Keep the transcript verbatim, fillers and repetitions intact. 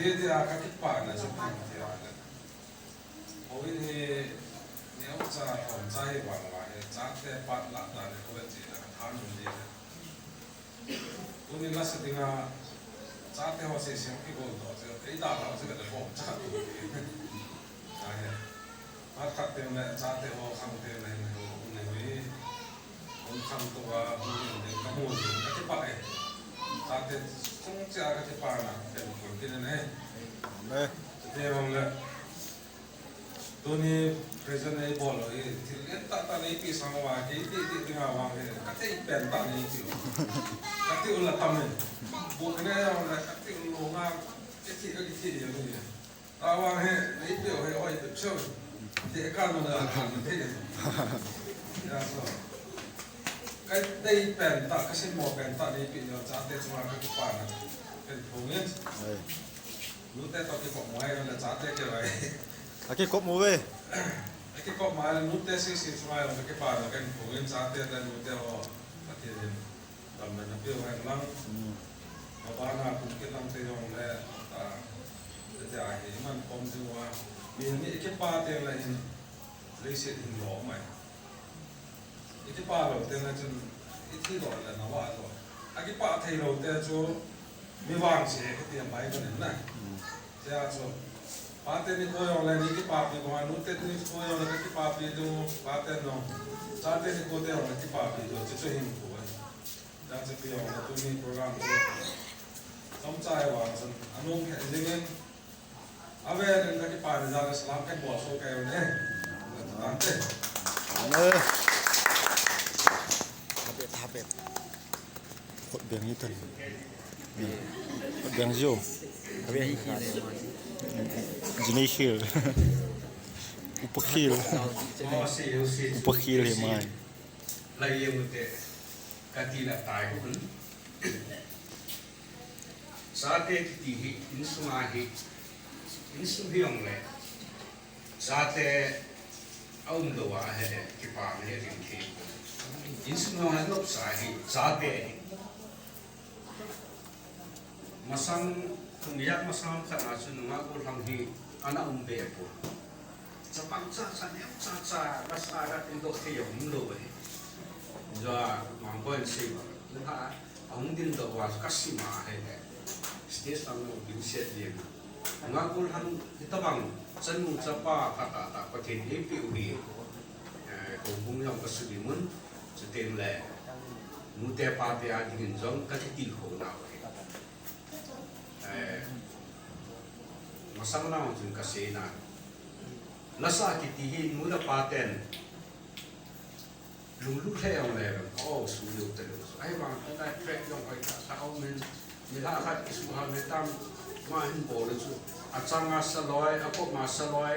Hitia kakipana chu ipi ham itileh, houin hi neocha lhomcha hi vang uva hi, chate pat lah dan hi kho le chi le katha nom ji le. Tuni lasa dinga chate ho sesem kigol doh chu, eidalhau chu kati lhomcha tu. Ahi. Phat khat teng le chate ho khang teng le hin ho um le hi. Hung khangtou a, hung in ding kamu jin, kakipah e. Chate chung cheh a kakipana, pen kun kin e. Amen. Chuteng le, tuni present neibol u hi, thil lentah tah neipeh sang uva, kei ding ding dinga vang hi, kathei pentah neipeh u. Kati u la tam e. Bol ne jong le, kati u lou nga, kiti, kiti jong le. Tua vang hi, neipeh u hi, oi, peh cheu. Ti ka nu na ka nu te. Ya so. Kadei pentah, kasimo pentah neipeh u chate chunga kakipana kahin phong in. Ai. Nute toh kikop mo ahi le chate kivai. Akikop mo ve. Akikop mo ahi le nute sese chunga kakipana kahin phong in chate le nute ho. Pathen in damna napeh u hen lang. Hmm. Mabana kum kit lang te jong le, ah, te te ahi, iman khom ding uva. Mi, mi ikipa teng le hin, leiset hin lom ahi. Ikipa lou teng le chun, ithi lou le na va lou. Akipah thei lou te chu, mi vangse kati a Bible in na. Hmm. Tia chu, pate nikho jong le nei kipapi diu, nute nikho jong le kakipapi diu, pate nung, chate nikho te jong le kipapi diu, chuchu hinkho ahi. Tia chu ipi jong le tuni program chu, chomcha ahi vang chun, anung khe jing in, avel in kakipana jal a salam kahin bol soh kei u ne. Tante. Amen. Habet, habet. Khut beng ni tan. Khut beng jo. Jinei khel. Upa khel. Upa khel hi mai. Lai yeng u te. Kati la tai hun. Chate kiti hi, insung a hi. Insung hi jong le. Chate aum lou a ahile, kipana hi ring thei. Insung a nopsa hi, chate hi. Masang, kum yak masang khat na chu nungah gollhang hi ana um be poi. Chapang cha cha, neo cha cha, lasa khat in doh thei a um lou ahi. Jua, mang boin sei ba. Nungah Ahung ding doh uva chu ka sim a ahile, stage lang jong dimset jeng a. Nungah gollhang hitabang chanu chapa phatah tah Pathen in eipeh u hi, eh, houbung jong ka sudim un, chuteng le nute pate a dingin jong ka kitilkhou nau ahi. Eh, masang lang chun ka sei na. Lasa kiti hi nu le pa ten lunglut lheh jong le, ka o su lou talou. Ahivang, ka nai track jong hoitah tah a um in, nilhah khat kisuhal le tam, ama hin bol u chu. Achang a sa loi, akop ma sa loi,